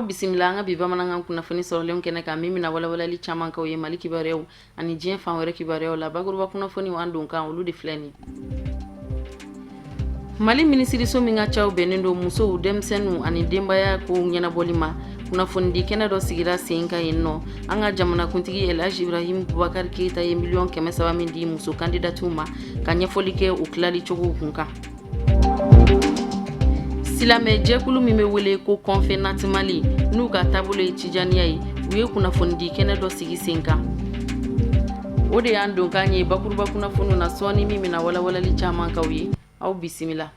Aw bisimila an ka bi bamanankan kunnafoni sɔrɔlenw kɛnɛ kan, min bɛna walawalali caman k'aw ye Mali kibaruyaw ani diɲɛ fan wɛrɛ kibaruyaw la. Bakuruba kunnafoniw an don kan, olu de filɛ nin. Mali minisiriso min ka caw bɛnnen don musow, denmisɛnninw ani denbaya ko ɲɛnabɔli ma, kunnafonidi kɛnɛ dɔ sigira sen kan yen nɔ. An ka jamanakuntigi Elhaji Ibrahim Bubakari Keyita ye miliyɔn 300 min di muso kandidatiw ma, ka ɲɛfɔli kɛ u tilali cogow kun kan. Silamɛ jɛkulu min bɛ wele ko Confenat Mali, n'u ka taabolo ye tijaniya ye, u ye kunnafonidi kɛnɛ dɔ sigi sen kan. O de y'an donkan ye bakuruba kunnafoniw na sɔɔni, min bɛna walawalali caman k'aw ye. Aw bisimila.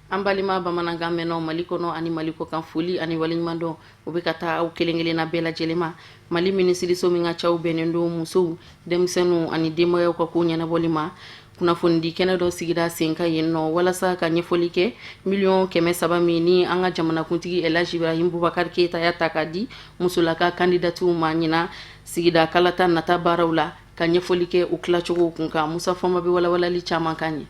An balima bamanankan mɛnnaw Mali kɔnɔ ani Mali kɔkan, foli ani waleɲumandɔn o bɛ ka taa aw kelen kelenna bɛɛ lajɛlen ma. Mali minisiriso min ka caw bɛnnen don musow, denmisɛnninw ani denbayaw ka ko ɲɛnabɔli ma, kunnafonidi kɛnɛ dɔ sigira sen kan yen nɔ walasa ka ɲɛfɔli kɛ miliyɔn 300 min ni an ka jamanakuntigi Elhaji Ibrahim Bubakari Keyita y'a ta k'a di musolaka kandidatiw ma ɲinan sigida kalata nata baaraw la, ka ɲɛfɔli kɛ u tilacogow kun kan. Musa Fɔnba bɛ walawalali caman k'an ye.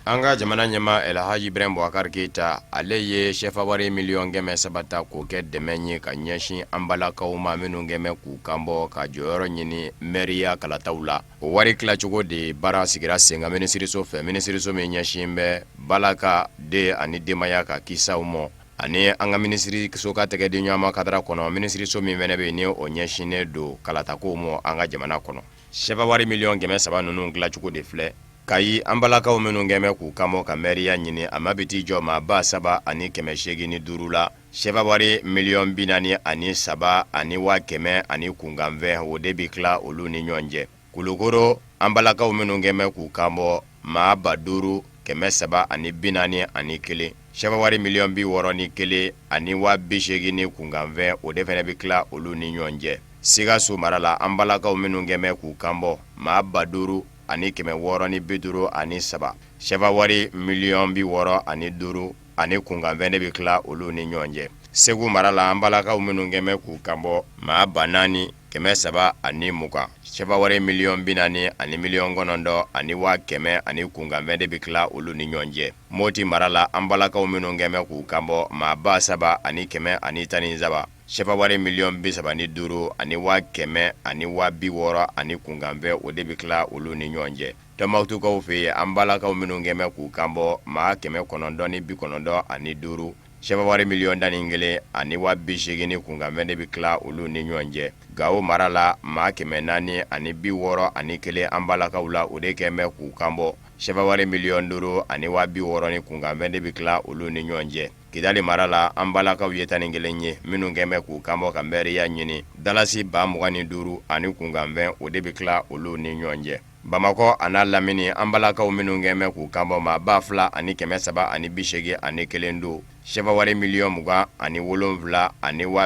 An ka jamana ɲɛmaa Elhaji Ibrahim Bubakari Keyita, ale ye sɛfa wari miliyɔn 300 ta k'o kɛ dɛmɛ ye ka ɲɛsin an balakaw ma minnu kɛn bɛ k'u kanbɔ ka jɔyɔrɔ ɲini mɛriya kalataw la. O wari tilacogo de baara sigira sen kan minisiriso fɛ, minisiriso min ɲɛsin bɛ balaka den ani denbaya ka kisaw ma, ani an ka minisiriso ka tɛgɛdiɲɔgɔnma kadara kɔnɔ, minisiriso min fana bɛ yen ni o ɲɛsinnen don kalatakow ma an ka jamana kɔnɔ. Sɛfa wari miliyɔn 300 ninnu tilacogo de filɛ. Kayi, an balakaw minnu kɛn bɛ k'u kanbɔ ka mɛriya ɲini, a ma bɛ t'i jɔ maa 3185 la. Sɛfa wari miliyɔn 43 ani waa 100 ani kunkanfɛn, o de bɛ tila olu ni ɲɔgɔn cɛ. Kulukoro, an balakaw minnu kɛn bɛ k'u kanbɔ, maa 5341, sɛfa wari miliyɔn 61 ani waa 80 ni kunkanfɛn, o de fana bɛ tila olu ni ɲɔgɔn cɛ. Sikaso mara la, an balakaw minnu kɛn bɛ k'u kanbɔ, maa 5653, sɛfa wari miliyɔn 65 ani kunkanfɛn de bɛ tila olu ni ɲɔgɔn cɛ. Segu mara la, an balakaw minnu kɛn bɛ k'u kanbɔ, maa 4320, sɛfa wari miliyɔn 40 ani miliyɔn 9 ani waa 100 ani kunkanfɛn de bɛ tila olu ni ɲɔgɔn cɛ. Moti mara la, an balakaw minnu kɛn bɛ k'u kanbɔ, maa 3113, sɛfa wari miliyɔn 35 ani waa 100 ani waa 60 ani kunkanfɛn, o de bɛ tila olu ni ɲɔgɔn cɛ. Tɔnbukutukaw fɛ yen, an balakaw minnu kɛn bɛ k'u kanbɔ, maa 995, sɛfa wari miliyɔn 11 ani waa 80 ni kunkanfɛn de bɛ tila olu ni ɲɔgɔn cɛ. Gawo mara la, maa 461 an balakaw la, o de kɛn bɛ k'u kanbɔ, sɛfa wari miliyɔn 5 ani waa 60 ni kunkanfɛn de bɛ tila olu ni ɲɔgɔn cɛ. Kidali mara la, an balakaw ye 11 ye minnu kɛn bɛ k'u kanbɔ ka mɛriya ɲini, dalasi 25,000 ani kunkanfɛn, o de bɛ tila olu ni ɲɔgɔn cɛ. Bamakɔ a n'a lamini, an balakaw minnu kɛn bɛ k'u kanbɔ, maa 2381 don, sɛfa wari miliyɔn 27 ani waa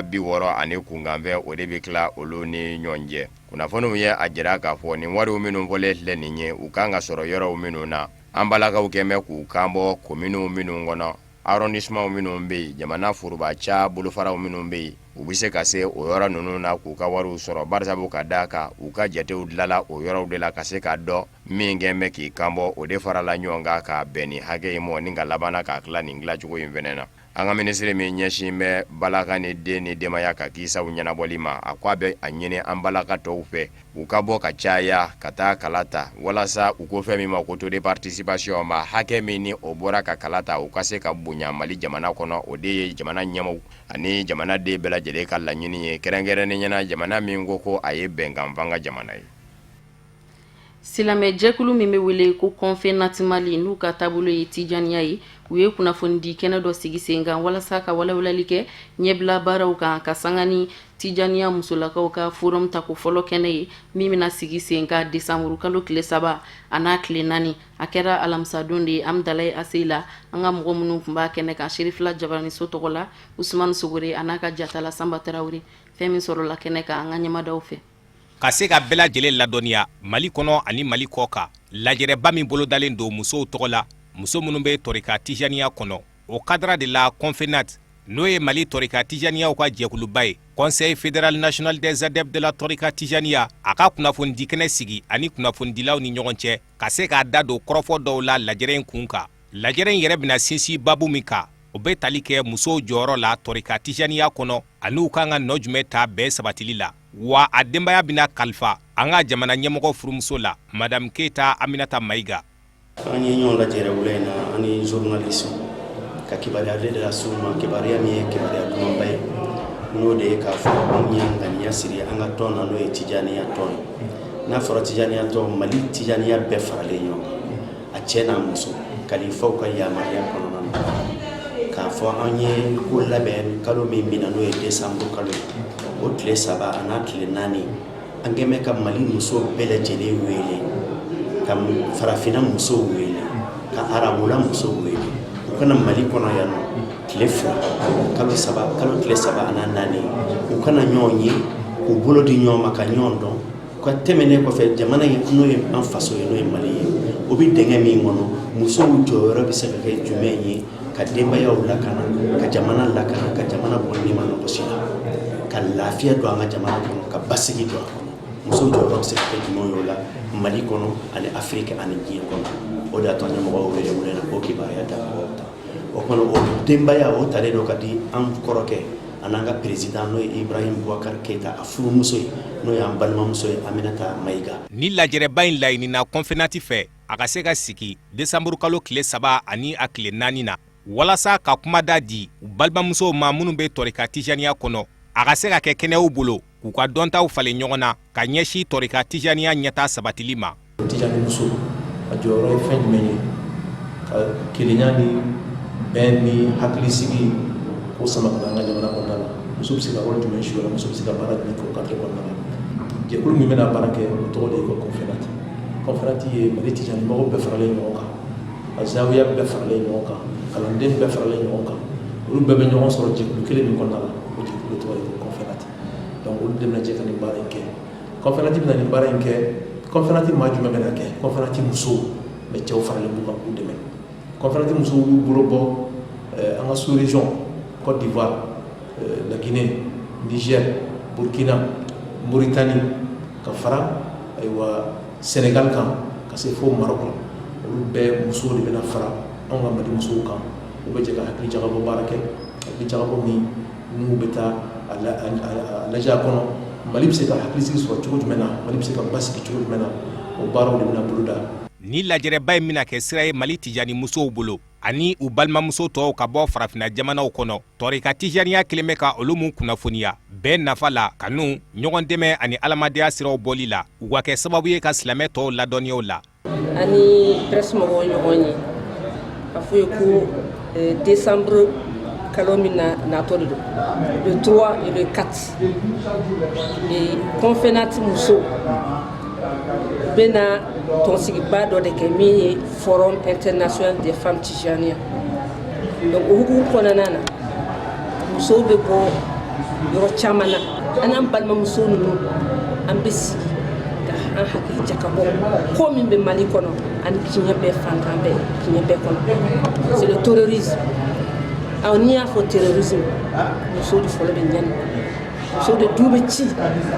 60 ani kunkanfɛn, o de bɛ tila olu ni ɲɔgɔn cɛ. Kunnafoniw ye a jira k'a fɔ nin wariw minnu fɔlen filɛ nin ye, u kan ka sɔrɔ yɔrɔw minnu na, an balakaw kɛn bɛ k'u kanbɔ kominiw minnu kɔnɔ, arrondissement minnu bɛ yen, jamana foroba ca bolofaraw minnu bɛ yen, u bɛ se ka se o yɔrɔ ninnu na k'u ka wariw sɔrɔ, barisabu ka d'a kan u ka jatew dilala o yɔrɔw de la ka se k'a dɔn min kɛn bɛ k'i kanbɔ, o de farala ɲɔgɔn kan ka bɛn nin hakɛ in ma ni ka labanna k'a tila nin tilacogo in fana na. An ka minisiri min ɲɛsin bɛ balaka ni den ni denbaya ka kisaw ɲɛnabɔli ma, a ko a bɛ a ɲini an balaka tɔw fɛ u ka bɔ ka caya ka taa kala ta, walasa u ko fɛn min ma ko taux de participation, ma hakɛ min ni o bɔra ka kala ta, u ka se ka bonya Mali jamana kɔnɔ. O de ye jamana ɲɛmaaw ani jamanaden bɛɛ lajɛlen ka laɲini ye, kɛrɛnkɛrɛnnenya na jamana min ko ko a ye bɛnkan fanga jamana ye. Silamɛjɛkulu min bɛ wele ko Confenat Mali, n'u ka taabolo ye tijaniya ye, u ye kunnafonidi kɛnɛ dɔ sigi sen kan walasa ka walawalali kɛ ɲɛbila baaraw kan, ka sanga ni tijaniya musolakaw ka forum tako fɔlɔ kɛnɛ ye, min bɛna sigi sen kan desanburu kalo tile 3 a n'a tile 4. A kɛra alamisadon de ye Amdalayi ACI la. An ka mɔgɔ minnu tun b'a kɛnɛ kan, Serifila Jabaraniso tɔgɔ la, Usumani Sogore a n'a ka jatala Sanba Tarawele, fɛn min sɔrɔla kɛnɛ kan, an ka ɲɛmadaw fɛ. Ka se ka bɛɛ lajɛlen ladɔnniya Mali kɔnɔ ani Mali kɔ kan, lajɛrɛba min bolodalen don musow tɔgɔ la, muso minnu bɛ tɔrika tijaniya kɔnɔ, o kadara de la, Confenat n'o ye Mali tɔrika tijaniyaw ka jɛkuluba ye, Conseil fédéral national des adeptes de la tɔrika tijaniya, a ka kunnafonidikɛnɛ sigi ani kunnafonidilaw ni ɲɔgɔn cɛ ka se k'a da don kɔrɔfɔ dɔw la lajɛrɛ in kun kan. Lajɛrɛ in yɛrɛ bɛna sinsin babu min kan, o bɛ tali kɛ musow jɔyɔrɔ la tɔrika tijaniya kɔnɔ ani u kan ka nɔ jumɛn ta bɛn sabatili la. Wa a denbaya bɛna kalifa an ka jamana ɲɛmɔgɔ furumuso la, Madame Keyita Aminata Mayiga. An ye ɲɔgɔn lajɛrɛ wula in na, an ni journaliste, ka kibaruya de lase u ma, kibaruya min ye kibaruya dumanba ye, n'o de ye k'a fɔ anw y'an ŋaniya siri an ka tɔn na, n'o ye Tijaniya tɔn ye. N'a fɔra Tijaniya tɔn, Mali Tijaniya bɛɛ faralen ɲɔgɔn kan, a cɛ n'a muso, kalifaw ka yamaruya kɔnɔna na, k'a fɔ an ye ko labɛn kalo min bɛna, n'o ye décembre kalo ye, o tile 3 a n'a tile 4, an kɛmɛ ka Mali muso bɛɛ lajɛlen wele, ka farafinna musow wele, ka arabula musow wele, u ka na Mali kɔnɔ yan nɔ tile 2, kalo 3, kalo tile 3 an'a 4, u ka na ɲɔgɔn ye, k'u bolo di ɲɔgɔn ma, ka ɲɔgɔn dɔn. U ka tɛmɛnen kɔfɛ, jamana in, n'o ye an faso ye, n'o ye Mali ye, o bɛ dingɛ min kɔnɔ, musow jɔyɔrɔ bɛ se ka kɛ jumɛn ye ka denbayaw lakana, ka jamana lakana, ka jamana bɔ nimanɔgɔsi la, ka lafiya don an ka jamana kɔnɔ, ka basigi don a kɔnɔ, musow jɔyɔrɔ bɛ se ka kɛ jumɛn ye o la Mali kɔnɔ ani Afiriki ani diɲɛ kɔnɔ? O de y'a to an ye mɔgɔw wele wele na k'o kibaruya da mɔgɔw ta. O kɔnɔ, o denbaya o talen don ka di an kɔrɔkɛ an'an ka président, n'o ye Ibrahim Boubacar Keita, a furumuso ye, n'o y'an balimamuso ye, Aminata Mayiga. Ni lajɛrɛba in laɲinina Confenat fɛ, a ka se ka sigi desanburukalo tile 3 ani a tile 4 na, walasa ka kumada di u balimamusow ma minnu bɛ tɔrika tijaniya kɔnɔ, a ka se ka kɛ kɛnɛw bolo k'u ka dɔntaw falen ɲɔgɔn na ka ɲɛsin tɔrika tijaniya ɲɛtaa sabatili ma. Tijani muso a jɔyɔrɔ ye fɛn jumɛn ye ka kelenya ni bɛn ni hakilisigi k'o sama ka na an ka jamana kɔnɔna la? Muso bɛ se ka rôle jumɛn jouer la? Muso bɛ se ka baara jumɛn kɛ o cadre kɔnɔna la? Jɛkulu min bɛna baara kɛ, o tɔgɔ de ye ko Confenat. Confenat ye Mali tijani mɔgɔw bɛɛ faralen ɲɔgɔn kan, a zawiya bɛɛ faralen ɲɔgɔn kan, kalanden bɛɛ faralen ɲɔgɔn kan. Olu bɛɛ bɛ ɲɔgɔn sɔrɔ jɛkulu kelen min kɔnɔna la, o jɛkulu tɔgɔ ye ko Confenat. Donc olu de bɛna jɛ ka nin baara in kɛ. Confenat bɛna nin baara in kɛ. Confenat maa jumɛn bɛna kɛ? Confenat musow, mais cɛw faralen b'u kan k'u dɛmɛ. Confenat musow b'u bolo bɔ an ka sous région, Côte d'Ivoire, la Guinée, Niger, Burkina, Mauritanie, ka fara ayiwa Sénégal kan, ka se fo Maroc la. Olu bɛɛ musow de bɛna fara anw ka Mali musow kan. U bɛ jɛ ka hakili jagabɔ baara kɛ, hakili jagabɔ min n'u bɛ taa a lajɛ a kɔnɔ, Mali bɛ se ka hakilisigi sɔrɔ cogo jumɛn na, Mali bɛ se ka basigi cogo jumɛn na. O baaraw de bɛna boloda. Ni lajɛrɛba in bɛna kɛ sira ye Mali tijani musow bolo ani u balimamuso tɔw ka bɔ farafinna jamanaw kɔnɔ, tɔrika tijaniya kelen bɛ ka olu mun kunnafoniya bɛɛ nafa la, kanu, ɲɔgɔn dɛmɛ ani adamadenya siraw bɔli la, u ka kɛ sababu ye ka silamɛ tɔw ladɔnniyaw la. Ani presse mɔgɔw ɲɔgɔn ye a fɔ ye ko décembre kalo min na natɔ de don, le 3 et le 4, et Confenat musow bɛna tɔnsigiba dɔ de kɛ min ye Forum international des femmes tijaniya. Donc o hukumu kɔnɔna na, musow bɛ bɔ yɔrɔ caman na, an n'an balimamuso ninnu, an bɛ sigi ka an hakili jakabɔ ko min bɛ Mali kɔnɔ ani diɲɛ bɛɛ fantan bɛɛ, diɲɛ bɛɛ kɔnɔ, c'est le terrorisme. Awɔ, n'i y'a fɔ terrorisme, musow de fɔlɔ bɛ ɲani, musow de du bɛ ci,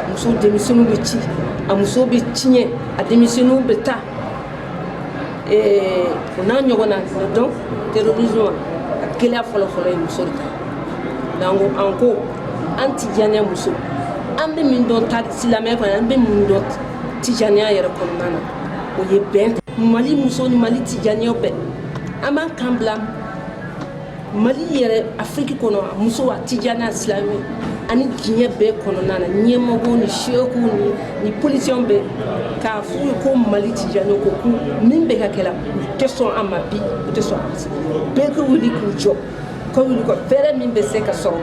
musow denmisɛnninw bɛ ci, a musow bɛ tiɲɛ, a denmisɛnninw bɛ taa, o n'a ɲɔgɔn na. Donc terrorisme a gɛlɛya fɔlɔ-fɔlɔ ye muso de ta. Donc an ko an tijaniya muso, an bɛ min dɔn silamɛya kɔnɔ, an bɛ min dɔn tijaniya yɛrɛ kɔnɔna na, o ye bɛn. Mali muso ni Mali tijaniyaw bɛɛ, an b'an kan bila Mali yɛrɛ, Afiriki kɔnɔ, muso a tijaniya, silamɛ ani diɲɛ bɛɛ kɔnɔna na, ɲɛmɔgɔw ni seekuw ni politiciens bɛɛ, k'a f'u ye ko Mali tijaniyaw ko ko min bɛ ka kɛ la, u tɛ sɔn a ma bi, u tɛ sɔn a ma sini. Bɛɛ ka wuli k'u jɔ, ka wuli ka fɛɛrɛ min bɛ se ka sɔrɔ,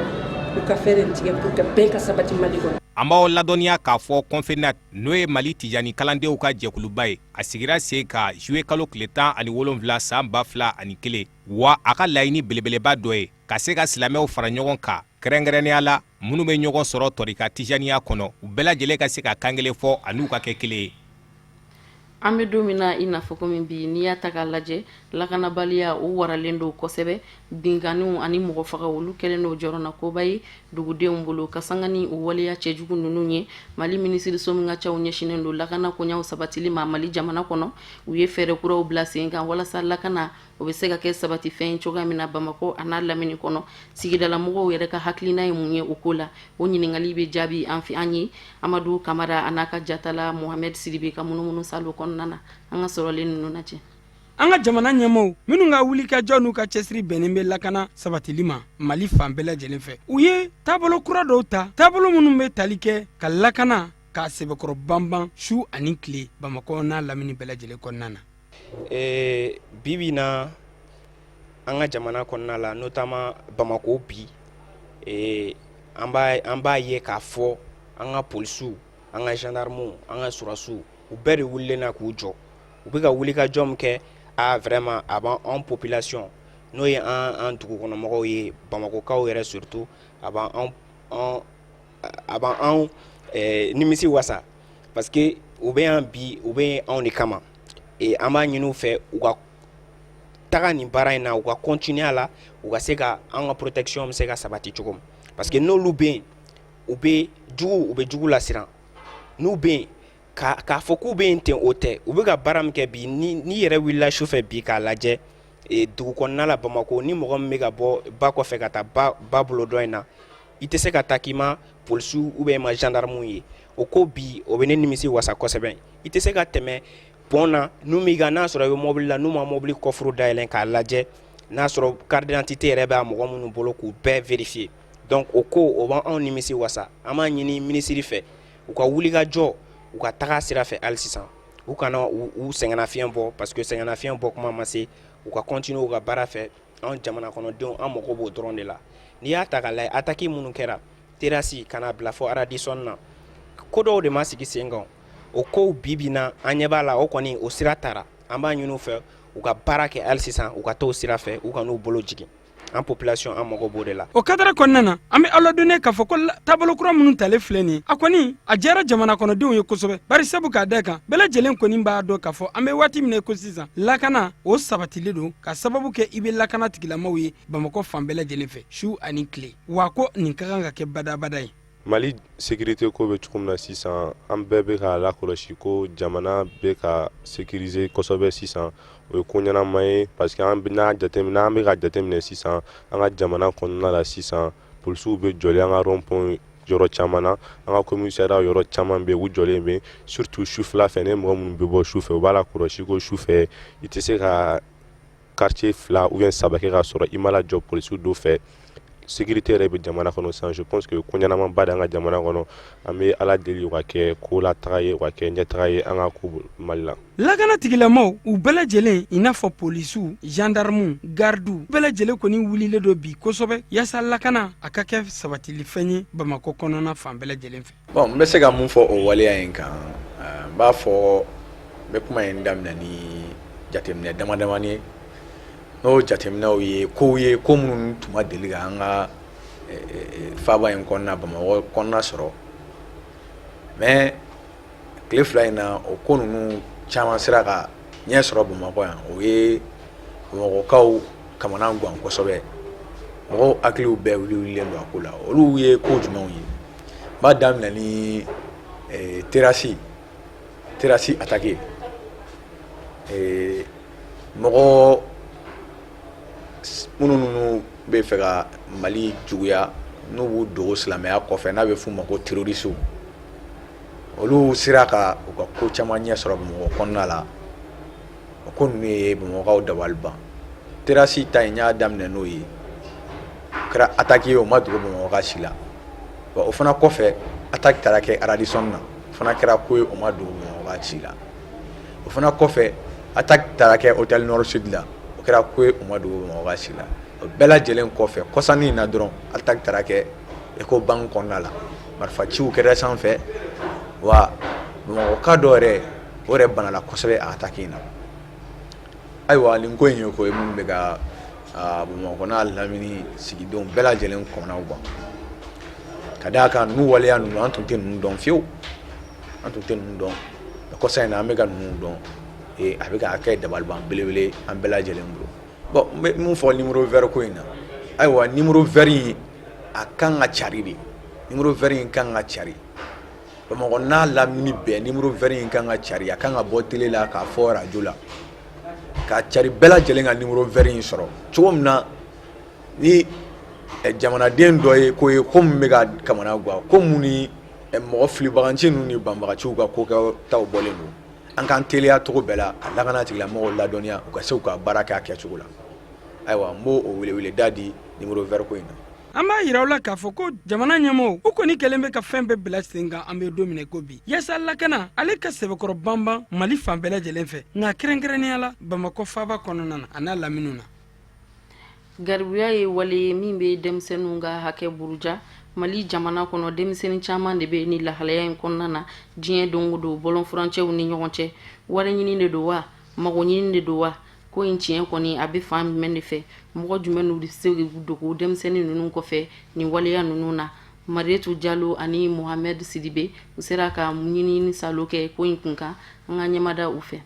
u ka fɛɛrɛ tigɛ pour que bɛn ka sabati Mali kɔnɔ. An b'aw ladɔnniya k'a fɔ Confenat, n'o ye Mali tijani kalandenw ka jɛkuluba ye, a sigira sen kan juillet kalo tile 17 san 2001. Wa a ka laɲini belebeleba dɔ ye ka se ka silamɛw fara ɲɔgɔn kan, kɛrɛnkɛrɛnnenya la minnu bɛ ɲɔgɔn sɔrɔ tɔrika tijaniya kɔnɔ, u bɛɛ lajɛlen ka se ka kan kelen fɔ an'u ka kɛ kelen ye. An bɛ don min na i n'a fɔ komi bi, n'i y'a ta k'a lajɛ, lakanabaliya o waralen don kosɛbɛ. Binkanniw ani mɔgɔ faga, olu kɛlen don jɔrɔna koba ye dugudenw bolo. Ka sanga ni o waleya cɛjugu ninnu ye, Mali minisiriso min ka caw ɲɛsinnen don lakana koɲaw sabatili ma Mali jamana kɔnɔ, u ye fɛɛrɛ kuraw bila sen kan walasa lakana o bɛ se ka kɛ sabatifɛn ye cogoya min na Bamakɔ a n'a lamini kɔnɔ. Sigidalamɔgɔw yɛrɛ ka hakilina ye mun ye o ko la? O ɲininkali bɛ jaabi an fɛ an ye Amadu Kamara a n'a ka jatala Mohamɛd Sidibe ka munumunu salo kɔnɔna na. An ka sɔrɔlen ninnu lajɛ. An ka jamana ɲɛmaaw minnu ka wulikajɔ n'u ka cɛsiri bɛnnen bɛ lakana sabatili ma Mali fan bɛɛ lajɛlen fɛ, u ye taabolo kura dɔw ta, taabolo minnu bɛ tali kɛ ka lakana k'a sɛbɛkɔrɔ banban su ani tile Bamakɔ n'a lamini bɛɛ lajɛlen kɔnɔna na. Bi bi na, an ka jamana kɔnɔna la, notamment Bamakɔ bi, an b'a ye k'a fɔ an ka polisiw, an ka gendarmew, an ka sɔrɔdasiw, u bɛɛ de wulilen na k'u jɔ. U bɛ ka wulikajɔ min kɛ, a vraiment, a b'an population, n'o ye an dugukɔnɔmɔgɔw ye, Bamakɔkaw yɛrɛ surtout, a b'an nimisi wasa, parce que u bɛ yan bi, u bɛ anw de kama. An b'a ɲini u fɛ, u ka taga nin baara in na, u ka continuer a la, u ka se ka an ka protection bɛ se ka sabati cogo min, parce que n'olu bɛ yen, u bɛ jugu lasiran. N'u bɛ yen, k'a fɔ k'u bɛ yen ten, o tɛ. U bɛ ka baara min kɛ bi, n'i yɛrɛ wulila su fɛ bi k'a lajɛ dugu kɔnɔna la Bamakɔ, ni mɔgɔ min bɛ ka bɔ ba kɔfɛ ka taa ba bolo dɔ in na, i tɛ se ka taa k'i ma polisiw ou bien i ma gendarmew ye. O ko bi, o bɛ ne nimisi wasa kosɛbɛ. I tɛ se ka tɛmɛ pont na, n'u m'i ka, n'a sɔrɔ i bɛ mobili la, n'u ma mobili coffre dayɛlɛn k'a lajɛ n'a sɔrɔ carte d'identité yɛrɛ b'a mɔgɔ minnu bolo, k'u bɛɛ vérifier. Donc o ko, o b'anw nimisi wasa. An b'a ɲini minisiri fɛ, u ka wuli ka jɔ, u ka taga sira fɛ hali sisan, u kana u sɛgɛnnafiɲɛ bɔ, parce que sɛgɛnnafiɲɛ bɔ kuma ma se. U ka continuer u ka baara fɛ. Anw jamana kɔnɔdenw, an mago b'o dɔrɔn de la. N'i y'a ta k'a lajɛ, attaque minnu kɛra Terrasse ka na bila fɔ Radisson na, ko dɔw de ma sigi sen kan. O kow, bi bi na, an ɲɛ b'a la, o kɔni, o sira taara. An b'a ɲini u fɛ, u ka baara kɛ hali sisan, u ka t'o sira fɛ, u ka n'u bolo jigin. An population, an mago b'o de la. O cadre kɔnɔna na, an bɛ aw ladɔnniya k'a fɔ ko taabolo kura minnu talen filɛ nin ye, a kɔni a diyara jamana kɔnɔdenw ye kosɛbɛ, bari sabu k'a da kan, bɛɛ lajɛlen kɔni b'a dɔn k'a fɔ an bɛ waati min na ko sisan, lakana o sabatilen don, ka sababu kɛ i bɛ lakana tigilamaw ye Bamakɔ fan bɛɛ lajɛlen fɛ su ani tile, wa ko nin ka kan ka kɛ badabada ye. Mali sécurité ko bɛ cogo min na sisan, an bɛɛ bɛ k'a lakɔlɔsi ko jamana bɛ ka sécuriser kosɛbɛ sisan. O ye ko ɲɛnama ye, parce que an n'a jateminɛ, n'an bɛ ka jateminɛ sisan an ka jamana kɔnɔna la sisan, polisiw bɛ jɔlen an ka rond-point yɔrɔ caman na, an ka commissariat yɔrɔ caman bɛ yen, u jɔlen bɛ, surtout sufɛla fɛ. Ni mɔgɔ minnu bɛ bɔ sufɛ, u b'a lakɔlɔsi ko sufɛ i tɛ se ka quartier fila ou bien saba kɛ ka sɔrɔ i ma lajɔ polisiw dɔ fɛ. Sécurité yɛrɛ bɛ jamana kɔnɔ sisan. Je pense que ko ɲɛnamaba de an ka jamana kɔnɔ. An bɛ Ala deli, u ka kɛ ko lataga ye, u ka kɛ ɲɛtaga ye an ka ko Mali la. Lakana tigilamaw, u bɛɛ lajɛlen, i n'a fɔ polisiw, gendarmew, gardiw, bɛɛ lajɛlen kɔni wulilen don bi kosɛbɛ yaasa lakana a ka kɛ sabatilifɛn ye Bamakɔ kɔnɔna fan bɛɛ lajɛlen fɛ. Bon, n bɛ se ka mun fɔ o waleya in kan? N b'a fɔ, n bɛ kuma in daminɛ ni jateminɛ dama damani ye. N'o jateminɛw ye kow ye, ko minnu tun ma deli ka an ka faaba in kɔnɔna, Bamakɔ kɔnɔna sɔrɔ, mais tile 2 in na, o ko ninnu caman sera ka ɲɛ sɔrɔ Bamakɔ yan. O ye Bamakɔkaw kamana gan kosɛbɛ. Mɔgɔw hakiliw bɛɛ wuli wulilen don a ko la. Olu ye ko jumɛnw ye? N b'a daminɛ ni Terrasse attaque. Mɔgɔ minnu bɛ fɛ ka Mali juguya, n'u b'u dogo silamɛya kɔfɛ, n'a bɛ f'u ma ko terroristes, olu sera ka u ka ko caman ɲɛ sɔrɔ Bamakɔ kɔnɔna la. O ko ninnu ye Bamakɔkaw dabali ban. Terrasse ta in, n y'a daminɛ n'o ye, o kɛra attaque ye, o ma dogo Bamakɔka si la. O fana kɔfɛ, attaque taara kɛ Radisson na, o fana kɛra ko ye, o ma dogo Bamakɔka si la. O fana kɔfɛ, attaque taara kɛ hôtel Nord Sud la, o kɛra ko ye, o ma dogo Bamakɔka si la. O bɛɛ lajɛlen kɔfɛ, kɔsannin in na dɔrɔn, attaque taara kɛ Ecobank kɔnɔna la, marifaciw kɛra sanfɛ wa. Bamakɔka dɔw yɛrɛ, o yɛrɛ banala kosɛbɛ a attaque in na. Ayiwa, nin ko in ye ko ye minnu bɛ ka Bamakɔ n'a lamini sigidenw bɛɛ lajɛlen kɔnɔnaw ban, ka d'a kan ninnu waleya ninnu, an tun tɛ ninnu dɔn fiyewu, an tun tɛ ninnu dɔn. Mais kɔsa in na, an bɛ ka ninnu dɔn, a bɛ ka kɛ dabaliban belebele an bɛɛ lajɛlen bolo. Bon, n bɛ mun fɔ numéro vert ko in na? Ayiwa, numéro vert in, a kan ka cari de. Numéro vert in kan ka cari Bamakɔ n'a lamini bɛɛ. Numéro vert in kan ka cari, a kan ka bɔ télé la, k'a fɔ radio la, k'a cari, bɛɛ lajɛlen ka numéro vert in sɔrɔ cogo min na, ni jamanaden dɔ ye ko ye ko min bɛ ka kamana gan, ko mun ni mɔgɔ filibagaci ninnu ni banbagaciw ka ko kɛtaw bɔlen don, an k'an teliya cogo bɛɛ la ka lakana tigilamɔgɔw ladɔnniya, u ka se k'u ka baara kɛ a kɛcogo la. Ayiwa, n b'o welewele da di numéro vert ko in na. An b'a yira aw la k'a fɔ ko jamana ɲɛmɔgɔw, u kɔni kɛlen bɛ ka fɛn bɛɛ bila sen kan, an bɛ don min ko bi, yaasa lakana ale ka sɛbɛkɔrɔ banban Mali fan bɛɛ lajɛlen fɛ, nka kɛrɛnkɛrɛnnenya la Bamakɔ faaba kɔnɔna na, a n'a laminiw na. Garibuya ye wale ye min bɛ denmisɛnninw ka hakɛ buruja Mali jamana kɔnɔ. Denmisɛnnin caman de bɛ ni lahalaya in kɔnɔna na diɲɛ don o don, bɔlɔnfurancɛw ni ɲɔgɔn cɛ. Wari ɲini de don wa, mago ɲini de don wa, ko in tiɲɛ kɔni a bɛ fan jumɛn de fɛ? Mɔgɔ jumɛn bɛ se dogo denmisɛnnin ninnu kɔfɛ nin waleya ninnu na? Marietu Jalo ani Mohamed Sidibe, u sera ka ɲinini salo kɛ ko in kunkan. An ka ɲɛmada u fɛ.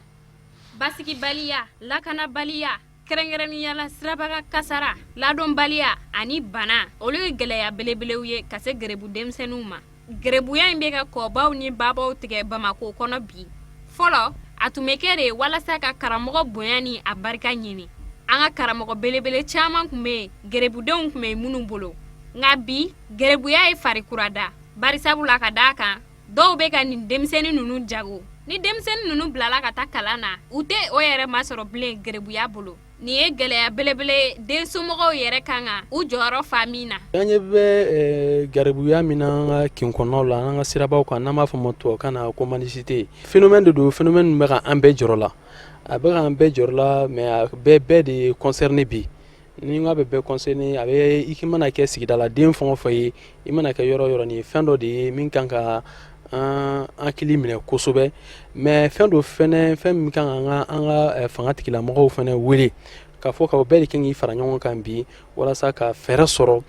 Basigibaliya, lakanabaliya, kɛrɛnkɛrɛnnenya la sirabakan kasara, ladonbaliya ani bana, olu ye gɛlɛya belebelew ye ka se gerebu denmisɛnninw ma. Gerebuya in bɛ ka kɔbaw ni babaw tigɛ Bamakɔ kɔnɔ bi. Fɔlɔ, a tun bɛ kɛ de walasa ka karamɔgɔ bonya ni a barika ɲini. An ka karamɔgɔ belebele caman tun bɛ yen, gerebudenw tun bɛ minnu bolo. Nka bi, gerebuya ye fari kura da, barisabu la ka d'a kan dɔw bɛ ka nin denmisɛnnin ninnu jago. Ni denmisɛnnin ninnu bilala ka taa kalan na, u tɛ o yɛrɛ masɔrɔ bilen gerebuya bolo. Nin ye gɛlɛya belebele den somɔgɔw yɛrɛ kan ka u jɔyɔrɔ fa min na. An ɲɛ bɛ garibuya min na an ka kin kɔnɔnaw la, an ka sirabaw kan, n'an b'a fɔ ma tubabukan na ko mendicité, phénomène de don, phénomène min bɛ ka an bɛɛ jɔrɔ la. A bɛ ka an bɛɛ jɔrɔ la, mais a bɛ bɛɛ de concerné bi. Ni n k'a bɛ bɛɛ concerné, a bɛ i mana kɛ sigidala den fɛn o fɛn ye, i mana kɛ yɔrɔ o yɔrɔ, nin ye fɛn dɔ de ye min kan ka an hakili minɛ kosɛbɛ. Mais fɛn dɔ fɛnɛ, fɛn min kan ka an ka fanga tigilamɔgɔw fɛnɛ wele k'a fɔ k'aw bɛɛ de kan k'i fara ɲɔgɔn kan bi walasa ka fɛɛrɛ sɔrɔ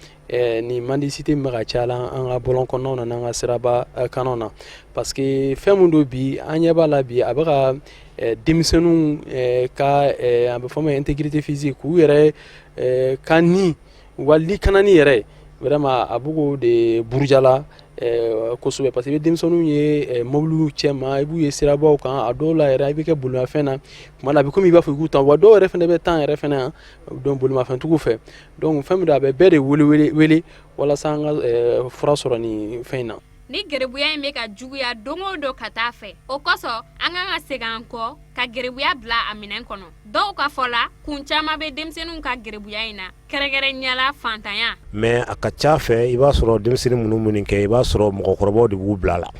nin mendicité min bɛ ka caya an ka bɔlɔn kɔnɔnaw na n'an ka siraba kannaw na, parce que fɛn min don bi, an ɲɛ b'a la bi, a bɛ ka denmisɛnninw ka, a bɛ fɔ ma intégrité physique, k'u yɛrɛ ka ni wali kanani yɛrɛ, vraiment a b'o k'o de burujala kosɛbɛ, parce que i bɛ denmisɛnninw ye mobiliw cɛma, i b'u ye sirabaw kan, a dɔw la yɛrɛ i bɛ kɛ bolimafɛn na, tuma la a bɛ komi i b'a fɔ i k'u tan wa. Dɔw yɛrɛ fana bɛ tan yɛrɛ fana yan donc bolimafɛntigiw fɛ. Donc fɛn min don, a bɛ bɛɛ de wele wele walasa an ka fura sɔrɔ nin fɛn in na. Ni gerebuya in bɛ ka juguya don o don ka taa fɛ, o kosɔn an kan ka segin an kɔ ka gerebuya bila a minɛn kɔnɔ. Dɔw ka fɔ la, kun caman bɛ denmisɛnninw ka gerebuya in na, kɛrɛnkɛrɛnnenya la fantanya. Mais a ka ca fɛ, i b'a sɔrɔ denmisɛnnin minnu minnu kɛ, i b'a sɔrɔ mɔgɔkɔrɔbaw de b'u bila la.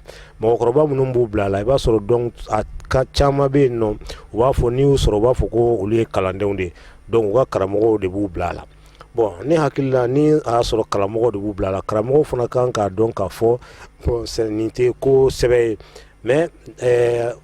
Mɔgɔkɔrɔba minnu b'u bila la, i b'a sɔrɔ donc a ka caman bɛ yen nɔ, u b'a fɔ n'i y'u sɔrɔ, u b'a fɔ ko olu ye kalandenw de ye, donc u ka karamɔgɔw de b'u bila la. Bon, ne hakili la, ni a y'a sɔrɔ karamɔgɔ de b'u bila la, karamɔgɔw fana kan k'a dɔn k'a fɔ nin tɛ ko sɛbɛ ye. Mais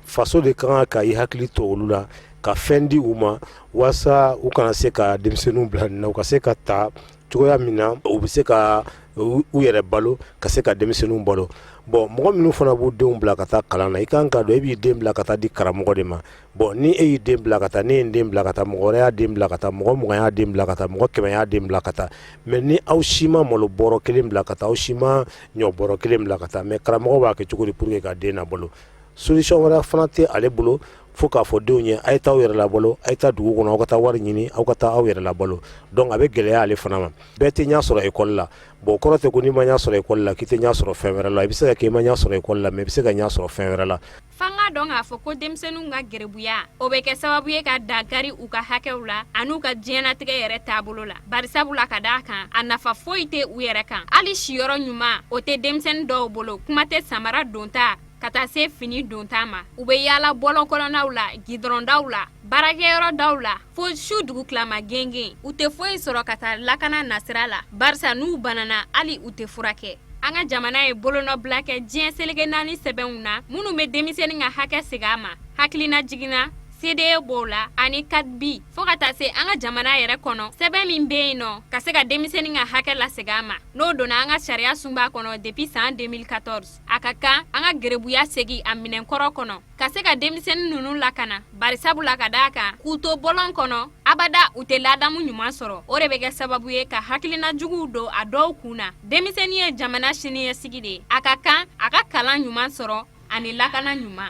faso de ka kan ka i hakili to olu la, ka fɛn di u ma walasa u kana se ka denmisɛnninw bila nin na, u ka se ka ta cogoya min na u bɛ se ka u yɛrɛ balo, ka se ka denmisɛnninw balo. Bon, mɔgɔ minnu fana b'u denw bila ka taa kalan na, i kan ka dɔn e b'i den bila ka taa di karamɔgɔ de ma. Bon, ni e y'i den bila ka taa, ne ye n den bila ka taa, mɔgɔ wɛrɛ y'a den bila ka taa, mɔgɔ 20 y'a den bila ka taa, mɔgɔ 100 y'a den bila ka taa, mais ni aw si ma malo bɔrɔ kelen bila ka taa, aw si ma ɲɔ bɔrɔ kelen bila ka taa, mais karamɔgɔ b'a kɛ cogo di pour que ka den nabalo? Solution wɛrɛ fana tɛ ale bolo fo k'a fɔ denw ye: a ye taa aw yɛrɛ labalo, a ye taa dugu kɔnɔ, aw ka taa wari ɲini, aw ka taa aw yɛrɛ labalo. Donc a bɛ gɛlɛya ale fana ma. Bɛɛ tɛ ɲɛ sɔrɔ école la. Bon, kɔrɔ tɛ ko n'i ma ɲɛ sɔrɔ école la k'i tɛ ɲɛ sɔrɔ fɛn wɛrɛ la. I bɛ se ka kɛ i ma ɲɛ sɔrɔ école la, mais i bɛ se ka ɲɛ sɔrɔ fɛn wɛrɛ la. F'an k'a dɔn k'a fɔ ko denmisɛnninw ka gerebuya, o bɛ kɛ sababu ye ka dankari u ka hakɛw la an'u ka diɲɛnatigɛ yɛrɛ taabolo la, barisabu la ka d'a kan a nafa foyi tɛ u yɛrɛ kan. Hali siyɔrɔ ɲuman, o tɛ denmisɛnnin dɔw bolo, kuma tɛ samara donta ka taa se fini donta ma. U bɛ yaala bɔlɔn kɔnɔnaw la, gidɔrɔndaw la, baarakɛyɔrɔ daw la, fo su dugutilama gengen. U tɛ foyi sɔrɔ ka taa lakana nasira la, barisa n'u banana, hali u tɛ furakɛ. An ka jamana ye bolonɔbila kɛ diɲɛ seleke naani sɛbɛnw na minnu bɛ denmisɛnnin ka hakɛ segin a ma. Hakilina jiginna. CDE b'o la ani CADB, fo ka taa se an ka jamana yɛrɛ kɔnɔ, sɛbɛn min bɛ yen nɔ ka se ka denmisɛnnin ka hakɛ lasegin a ma, n'o donna an ka sariya sunba kɔnɔ depuis san 2014. A ka kan an ka gerebuya segin a minɛnkɔrɔ kɔnɔ ka se ka denmisɛnnin ninnu lakana, barisabu la ka d'a kan k'u to bɔlɔn kɔnɔ abada, u tɛ ladamu ɲuman sɔrɔ. O de bɛ kɛ sababu ye ka hakilina juguw don a dɔw kun na. Denmisɛnnin ye jamana siniɲɛsigi de ye, a ka kan a ka kalan ɲuman sɔrɔ ani lakana ɲuman.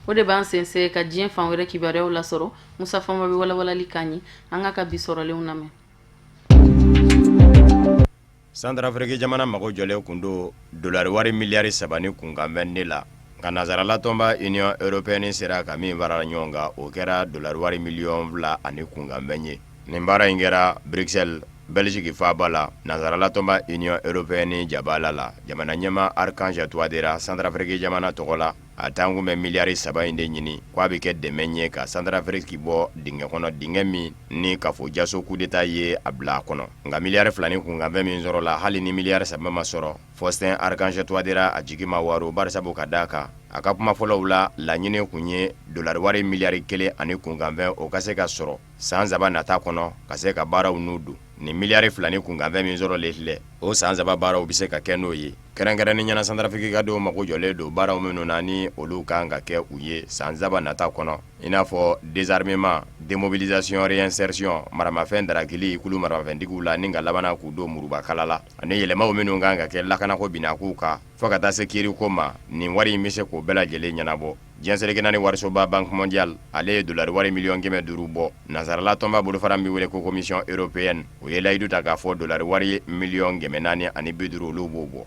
O de b'an sɛnsɛn ka diɲɛ fan wɛrɛ kibaruyaw lasɔrɔ. Musa Fama bɛ walawalali k'an ye. An k'a ka bi sɔrɔlenw lamɛn. Santarafiriki jamana mago jɔlen kun don dolari wari miliyari 3 ni kunkanfɛn de la, nka nansarala tɔnba Union européenne sera ka min fara ɲɔgɔn kan, o kɛra dolari wari miliyɔn 2 ani kunkanfɛn ye. Nin baara in kɛra Bruxelles, Belgique faaba la, nansarala tɔnba Union européenne jabala la. Jamana ɲɛmaa Archange Touadéra, Santarafiriki jamana tɔgɔ la, a tan kun bɛ miliyari 3 in de ɲini k'a bɛ kɛ dɛmɛ ye ka Santarafiriki bɔ dingɛ kɔnɔ, dingɛ min ni kafo jaso kudeta ye a bila a kɔnɔ. Nka miliyari 2 ni kunkanfɛn min sɔrɔla, hali ni miliyari 3 ma sɔrɔ, Faustin Archange Touadéra a jigi ma waaro, barisabu ka d'a kan a ka kuma fɔlɔw la, laɲini kun ye dolari wari miliyari 1 ani kunkanfɛn, o ka se ka sɔrɔ san 3 nata kɔnɔ ka se ka baaraw n'u don. Nin miliyari 2 ni kunkanfɛn min sɔrɔlen filɛ, o san 3 baaraw bɛ se ka kɛ n'o ye. Kɛrɛnkɛrɛnnenya la, Santarafiriki ka denw mago jɔlen don baaraw minnu na, ni olu kan ka kɛ u ye san 3 nata kɔnɔ, i n'a fɔ désarmement, démobilisation, réinsertion, maramafɛn darakili kulu maramafɛntigiw la ni ka laban k'u don murubakala la, ani yɛlɛmaw minnu kan ka kɛ lakanako binnakow kan fo ka taa se kiiriko ma. Nin wari in bɛ se k'o bɛɛ lajɛlen ɲɛnabɔ. Diɲɛ seleke naani warisoba Banque mondiale, ale ye dolari wari miliyɔn 500 bɔ. Nansarala tɔnba bolofara min bɛ wele ko Commission européenne, o ye layidu ta k'a fɔ dolari wari miliyɔn 450, olu b'o bɔ.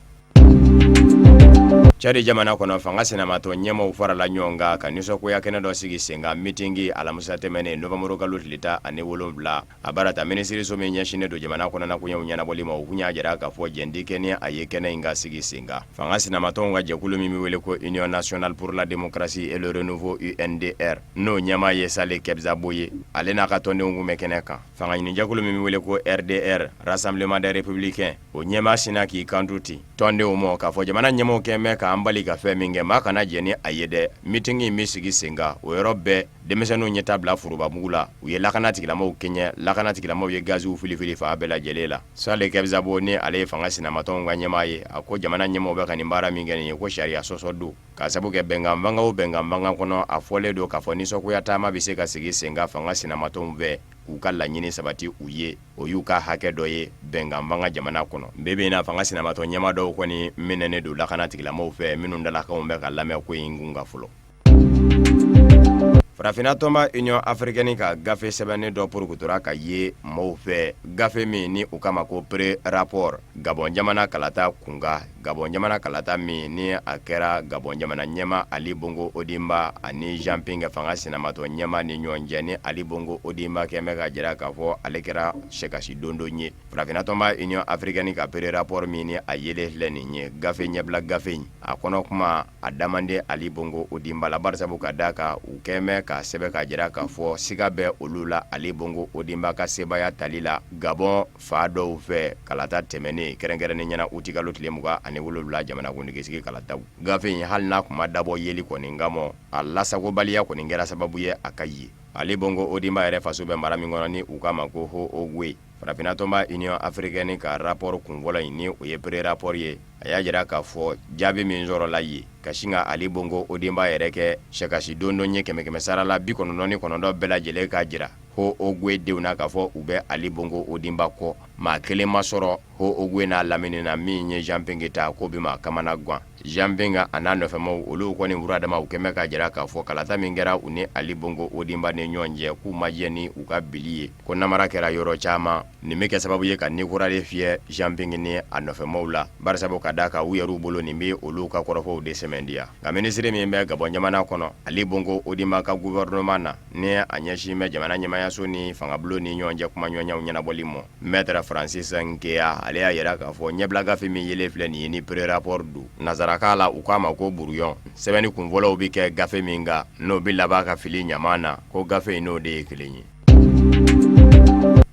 Tchad jamana kɔnɔ, fanga sinamatɔn ɲɛmaaw farala ɲɔgɔn kan ka nisɔngoya kɛnɛ dɔ sigi sen kan, mitingi, alamisa tɛmɛnen nowanburu kalo tile 17. A baara ta minisiriso min ɲɛsinnen don jamana kɔnɔna koɲɛw ɲɛnabɔli ma, o kun y'a jira k'a fɔ jɛn tɛ kɛ ni a ye kɛnɛ in ka sigi sen kan. Fanga sinamatɔnw ka jɛkulu min bɛ wele ko Union nationale pour la démocratie et le renouveau, UNDR, n'o ɲɛmaa ye Saleh Kebzabo ye, ale n'a ka tɔndenw kun bɛ kɛnɛ kan. Fanga ɲinijɛkulu min bɛ wele ko RDR, Rassemblement des républicains, o ɲɛmaa sinna k'i kanto ten tɔndenw ma k'a fɔ jamana ɲɛmaaw kɛlen bɛ k'an bali ka fɛn min kɛ, maa kana jɛn ni a ye dɛ, mitingi in bɛ sigi sen kan. O yɔrɔ bɛɛ, denmisɛnninw ye ta bila forobamugu la, u ye lakana tigilamɔgɔw kɛɲɛ, lakana tigilamɔgɔw ye gaziw filifili fan bɛɛ lajɛlen la. Saleh Kebzabo, ni ale ye fanga sinamatɔnw ka ɲɛmaa ye, a ko jamana ɲɛmaaw bɛ ka nin baara min kɛ nin ye, ko sariya sɔsɔ don, k'a sabu kɛ bɛnkan fanga o bɛnkan fanga kɔnɔ, a fɔlen don k'a fɔ nisɔngoya taama bɛ se ka sigi sen kan fanga sinamatɔnw fɛ k'u ka laɲini sabati u ye, o y'u ka hakɛ dɔ ye bɛnkan fanga jamana kɔnɔ. Bi bi in na, fanga sinamatɔn ɲɛmaa dɔw kɔni minɛnen don lakana tigilamɔgɔw fɛ, minnu dalakanw bɛ ka lamɛn ko in kun kan fɔlɔ. Farafinna tɔnba Union africaine ka gafe sɛbɛnnen dɔ porokotora ka ye maaw fɛ, gafe min ni u k'a ma ko pré-rapport Gabon jamana kalata kunkan, Gabon jamana kalata min ni a kɛra Gabon jamana ɲɛmaa Ali Bongo Ondimba ani Jean Ping fanga sinamatɔn ɲɛmaa ni ɲɔgɔn cɛ, ni Ali Bongo Ondimba kɛlen bɛ k'a jira k'a fɔ ale kɛra sɛkasi dondon ye. Farafinna tɔnba Union africaine ka pré-rapport min ni a yelen filɛ nin ye, gafe ɲɛbila gafe in, a kɔnɔ kuma a da man di Ali Bongo Ondimba la, barisabu ka d'a kan u kɛlen bɛ k'a sɛbɛn k'a jira k'a fɔ siga bɛ olu la Ali Bongo Ondimba ka sebaaya tali la Gabon fan dɔw fɛ kalata tɛmɛnen, kɛrɛnkɛrɛnnenya la utikalo tile 27 jamanakuntigisigi kalataw. Gafe in, hali n'a kun ma dabɔ yeli kɔni kama, a lasagobaliya kɔni kɛra sababu ye a ka ye. Ali Bongo Ondimba yɛrɛ faso bɛ mara min kɔnɔ ni u k'a ma ko Haut-Ogooué, Farafinna tɔnba Union africaine ka rapport kunfɔlɔ in, ni o ye pré-rapport ye, a y'a jira k'a fɔ jaabi min sɔrɔla yen ka sin ka Ali Bongo Ondimba yɛrɛ kɛ sɛkasi dondon ye kɛmɛ sara la 99 bɛɛ lajɛlen, k'a jira Haut-Ogooué denw na k'a fɔ u bɛ Ali Bongo Ondimba kɔ. Maa kelen ma sɔrɔ Haut-Ogooué n'a lamini na min ye Jean Ping ta k'o bɛ maa kamana gan. Jean Ping a n'a nɔfɛmaw, olu kɔni furadama, u kɛlen bɛ k'a jira k'a fɔ kalata min kɛra u ni Ali Bongo Ondimba ni ɲɔgɔn cɛ, k'u ma jɛ ni u ka bili ye, ko namara kɛra yɔrɔ caman. Nin bɛ kɛ sababu ye ka ni kura de fiyɛ Jean Ping ni a nɔfɛmaw la, barisabu ka d'a kan u yɛrɛw bolo nin bɛ olu ka kɔrɔfɔw de sɛmɛntiya. Nka minisiri min bɛ Gabon jamana kɔnɔ Ali Bongo Ondimba ka gouvernement na, ni a ɲɛsin bɛ jamana ɲɛmaayaso ni fangabulon ni ɲɔgɔn cɛ kumaɲɔgɔnyaw ɲɛnabɔli ma, Maître Francis Nkea, ale y'a jira k'a fɔ ɲɛbila gafe min yelen filɛ nin ye ni pré-rapport don, nansarakan la u k'a ma ko brouillon, sɛbɛnni kunfɔlɔw bɛ kɛ gafe min kan, n'o bɛ laban ka fili ɲama na, ko gafe in n'o de ye kelen ye.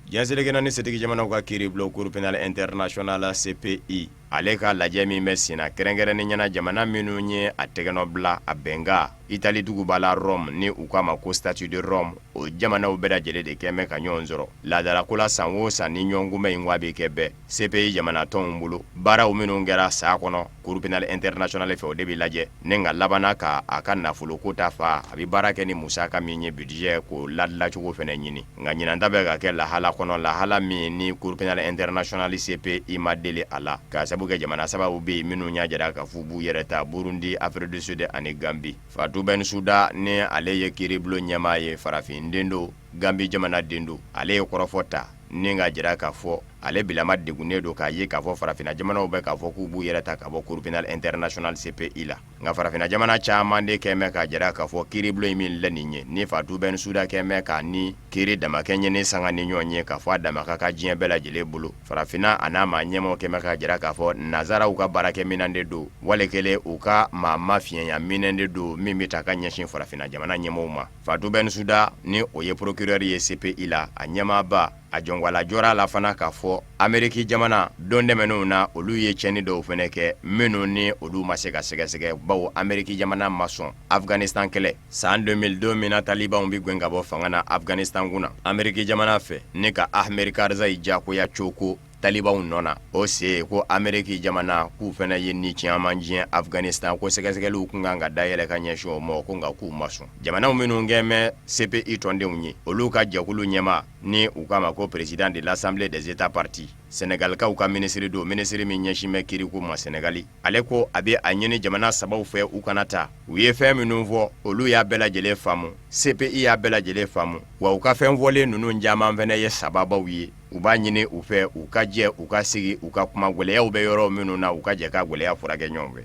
Diɲɛ seleke naani setigi jamanaw ka kiiribulon, Cour pénale internationale, CPI. Ale ka lajɛ min bɛ senna kɛrɛnkɛrɛnnenya na jamana minnu ye a tɛgɛnɔ bila a bɛnkan Itali duguba la Rome ni u k'a ma ko statut de Rome, o jamanaw bɛɛ lajɛlen de kɛn bɛ ka ɲɔgɔn sɔrɔ laadalako la san o san ni ɲɔgɔnkunbɛn in ko a bɛ kɛ bɛɛ CPI jamana tɔnw bolo baaraw minnu kɛra san kɔnɔ Cour pénale internationale fɛ o de bɛ lajɛ ni ka labanna ka a ka nafoloko ta fa a bɛ baara kɛ ni musaka min ye budget k'o ladilacogo fana ɲini nka ɲinan ta bɛ ka kɛ lahala kɔnɔ lahala min ni Cour pénale internationale CPI ma deli a la k'a sabu kɛ jamana sabaw bɛ yen minnu y'a jira k'a fɔ b'u yɛrɛ ta Burundi, Afrique du Sud ani Gambie. Fatou Bensouda ni ale ye kiiribulon ɲɛmaa ye farafinden don Gambie jamana den don ale ye kɔrɔfɔ ta ni k'a jira k'a fɔ ale bilama degunnen don k'a ye k'a fɔ farafinna jamanaw bɛ k'a fɔ k'u b'u yɛrɛ ta ka bɔ Cour pénale internationale CPI la nka farafinna jamana caman de kɛn bɛ k'a jira k'a fɔ kiiribulon in min filɛ nin ye ni Fatou Bensouda kɛn bɛ k'a ni kiiri damakɛɲɛni sanga ni ɲɔgɔn ye k'a fɔ a dama ka kan diɲɛ bɛɛ lajɛlen bolo farafinna a n'a maa ɲɛmaaw kɛn bɛ k'a jira k'a fɔ nazaraw ka baarakɛminɛn de don wali kelen u ka maa mafiɲɛya minɛn de don min bɛ ta ka ɲɛsin farafinna jamana ɲɛmaaw ma Fatou Bensouda ni o ye procureur ye CPI la a ɲɛmaaba a jɔnwala jɔra a la fana k'a fɔ Ameriki jamana don tɛmɛnenw na olu ye tiɲɛni dɔw fana kɛ minnu ni olu ma se ka sɛgɛsɛgɛ bawo Ameriki jamana ma sɔn Afganistan kɛlɛ san 2000 don min na talibanw bɛ gɛn ka bɔ fanga na Afganistan kunna Ameriki jamana fɛ ni ka Hamid Karzai jagoya coko talibanw nɔ na o se ko Ameriki jamana k'u fana ye ni caman tiɲɛ Afganistan ko sɛgɛsɛgɛliw kun kan ka dayɛlɛ ka ɲɛsin o ma ko nka k'u ma sɔn jamanaw minnu kɛn bɛ CPI tɔndenw ye olu ka jɛkulu ɲɛmaa ni u k'a ma ko président de l'Assemblée des États parties Sɛnɛgalikaw ka minisiri don minisiri min ɲɛsin bɛ kiiriko ma Sɛnɛgali ale ko a bɛ a ɲini jamana sabaw fɛ u kana taa u ye fɛn minnu fɔ olu y'a bɛɛ lajɛlen faamu CPI y'a bɛɛ lajɛlen faamu wa u ka fɛn fɔlen ninnu caman fana ye sababaw ye u b'a ɲini u fɛ u ka jɛ u ka sigi u ka kuma gɛlɛyaw bɛ yɔrɔ minnu na u ka jɛ ka gɛlɛya furakɛ ɲɔgɔn fɛ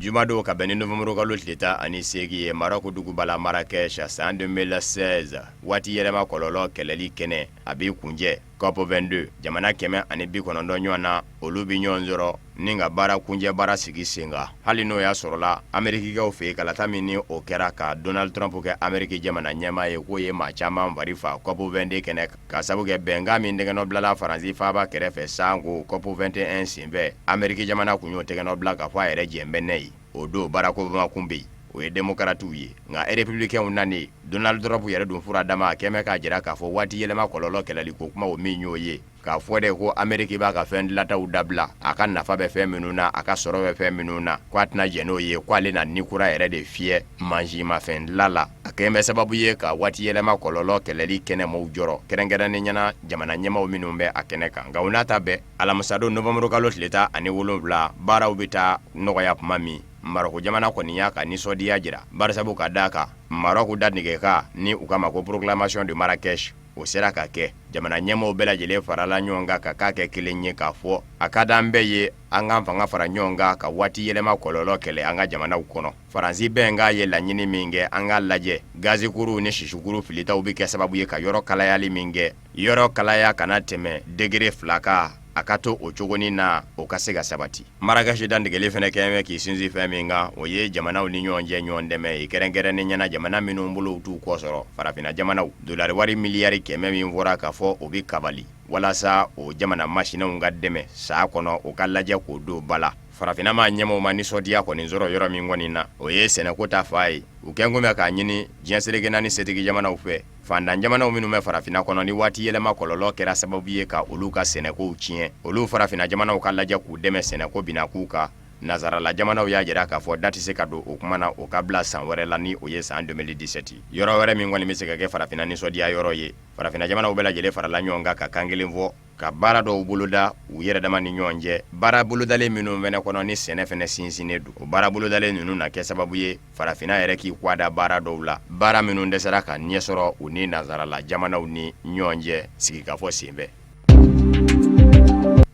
jumadon ka bɛn ni nowanburukalo tile 18 ye Marɔku duguba la Marrakech san 2016 waati yɛlɛma kɔlɔlɔ kɛlɛli kɛnɛ a b'i kuncɛ COP 22 jamana 190 ɲɔgɔn na olu bɛ ɲɔgɔn sɔrɔ ni ka baara kuncɛ baara sigi sen kan hali n'o y'a sɔrɔla amerikikaw fɛ yen kalata min ni o kɛra ka Donald Trump kɛ Ameriki jamana ɲɛmaa ye k'o ye maa caman fari fa COP 22 kɛnɛ kan k'a sabu kɛ bɛnkan min tɛgɛnɔ bilala Faransi faaba kɛrɛfɛ sanko COP 21 senfɛ Ameriki jamana kun y'o tɛgɛnɔ bila k'a fɔ a yɛrɛ jɛn bɛ n'a ye o don Barack Obama kun bɛ yen o ye demokaratiw ye nka républicainw nanen Donald Trump yɛrɛ dun furadama a kɛn bɛ k'a jira k'a fɔ waati yɛlɛma kɔlɔlɔ kɛlɛli ko kuma o min y'o ye k'a fɔ de ko Ameriki b'a ka fɛn dilataw dabila a ka nafa bɛ fɛn minnu na a ka sɔrɔ bɛ fɛn minnu na ko a tɛna jɛn n'o ye ko ale na ni kura yɛrɛ de fiyɛ mansinmafɛn dilan la a kɛn bɛ sababu ye ka waati yɛlɛma kɔlɔlɔ kɛlɛli kɛnɛ maaw jɔrɔ kɛrɛnkɛrɛnnenya na jamana ɲɛmaaw minnu bɛ a kɛnɛ kan nka o n'a ta bɛɛ alamisadon nowanburukalo tile 17 baaraw bɛ taa nɔgɔya tuma min Marɔku jamana kɔni y'a ka nisɔndiya jira barisabu ka d'a kan Marɔku dantigɛkan ni u k'a ma ko proclamation de Marrakech o sera ka kɛ jamana ɲɛmaaw bɛɛ lajɛlen farala ɲɔgɔn kan ka k'a kɛ kelen ye k'a fɔ a ka d'an bɛɛ ye an k'an fanga fara ɲɔgɔn kan ka waati yɛlɛma kɔlɔlɔ kɛlɛ an ka jamanaw kɔnɔ Faransi bɛnkan ye laɲini min kɛ an k'a lajɛ gazikuru ni sisukuru filitaw bɛ kɛ sababu ye ka yɔrɔ kalayali min kɛ yɔrɔ kalaya kana tɛmɛ degré 2 kan a ka to o cogonin na o ka se ka sabati Marrakech dantigɛli fana kɛn bɛ k'i sinsin fɛn min kan o ye jamanaw ni ɲɔgɔn cɛ ɲɔgɔn dɛmɛ ye kɛrɛnkɛrɛnnenya na jamana minnu bolo t'u kɔ sɔrɔ farafinna jamanaw dolari wari miliyari 100 min fɔra k'a fɔ o bɛ kabali walasa o jamana masinaw ka dɛmɛ san kɔnɔ o ka lajɛ k'o don ba la farafinna maa ɲɛmaaw ma nisɔndiya kɔni sɔrɔ yɔrɔ min kɔni na o ye sɛnɛko ta fan ye u kɛn kun bɛ k'a ɲini diɲɛ seleke naani setigi jamanaw fɛ Fantan jamanaw minnu bɛ farafinna kɔnɔ ni waati yɛlɛma kɔlɔlɔ kɛra sababu ye ka olu ka sɛnɛkow tiɲɛ olu farafinna jamanaw ka lajɛ k'u dɛmɛ sɛnɛko binakun kan nazarala jamanaw y'a jira k'a fɔ da tɛ se ka don o kuma na o ka bila san wɛrɛ la ni o ye san 2017 yɔrɔ wɛrɛ min kɔni bɛ se ka kɛ farafinna nisɔndiya yɔrɔ ye farafinna jamanaw bɛɛ lajɛlen farala ɲɔgɔn kan ka kan kelen fɔ ka baara dɔw boloda u yɛrɛ dama ni ɲɔgɔn cɛ baara bolodalen minnu fana kɔnɔ ni sɛnɛ fana sinsinnen don o baara bolodalen ninnu na kɛ sababu ye farafinna yɛrɛ k'i kɔ da baara dɔw la baara minnu dɛsɛra ka ɲɛ sɔrɔ u ni nazarala jamanaw ni ɲɔgɔn cɛ sigikafɔ senfɛ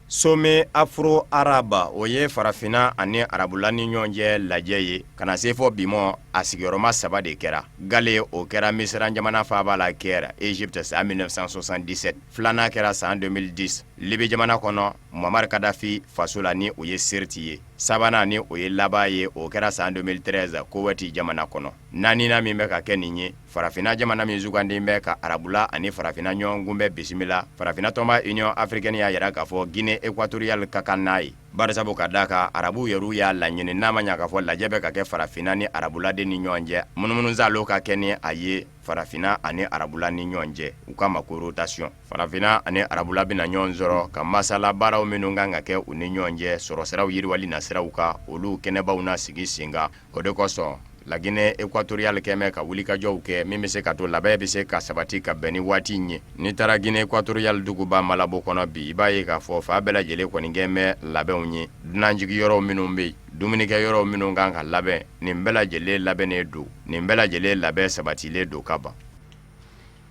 Sommet afro-arabe o ye farafinna ani arabula ni ɲɔgɔn cɛ lajɛ ye ka na se fɔ bi ma a sigiyɔrɔma saba de kɛra gale o kɛra misira jamana faaba la Caire Égypte san 1977 filanan kɛra san 2010 Libi jamana kɔnɔ, Muammar Kadafi faso la ni o ye Sirti ye. Sabanan ni o ye laban ye, o kɛra san 2013 Kowɛti jamana kɔnɔ. Naaninan min bɛ ka kɛ nin ye, farafinna jamana min sugandi bɛ ka arabula ani farafinna ɲɔgɔn kunbɛn bisimila, farafinna tɔnba Union africaine y'a jira k'a fɔ Guinée équatoriale ka kan n'a ye. Barisabu ka d'a kan arabuw yɛrɛw y'a laɲini n'a ma ɲa k'a fɔ lajɛ bɛ ka kɛ farafinna ni arabula de ni ɲɔgɔn cɛ, munumunusaalo ka kɛ ni a ye farafinna ani arabula ni ɲɔgɔn cɛ, u k'a ma ko rotation. Farafinna ani arabula bɛna ɲɔgɔn sɔrɔ ka masala baaraw minnu kan ka kɛ u ni ɲɔgɔn cɛ sɔrɔsiraw yiriwali nasiraw kan, olu kɛnɛbaw na sigi sen kan. O de kosɔn La Guinée équatoriale kɛn bɛ ka wulikajɔw kɛ min bɛ se ka to labɛn bɛ se ka sabati ka bɛn ni waati in ye. N'i taara Guinée équatoriale duguba Malabo kɔnɔ bi, i b'a ye k'a fɔ fan bɛɛ lajɛlen kɔni kɛn bɛ labɛnw ye. Dunanjigiyɔrɔw minnu bɛ yen, dumunikɛyɔrɔw minnu kan ka labɛn, nin bɛɛ lajɛlen labɛnnen don, nin bɛɛ lajɛlen labɛn sabatilen don ka ban.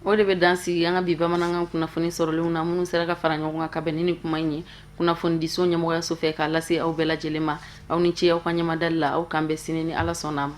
O de bɛ dan sigi an ka bi bamanankan kunnafoni sɔrɔlenw na minnu sera ka fara ɲɔgɔn kan ka bɛn ni nin kuma in ye kunnafonidiso ɲɛmɔgɔyaso fɛ k'a lase aw bɛɛ lajɛlen ma. Aw ni ce aw ka ɲɛmadali la. Aw k'an bɛn sini ni Ala sɔnna a ma.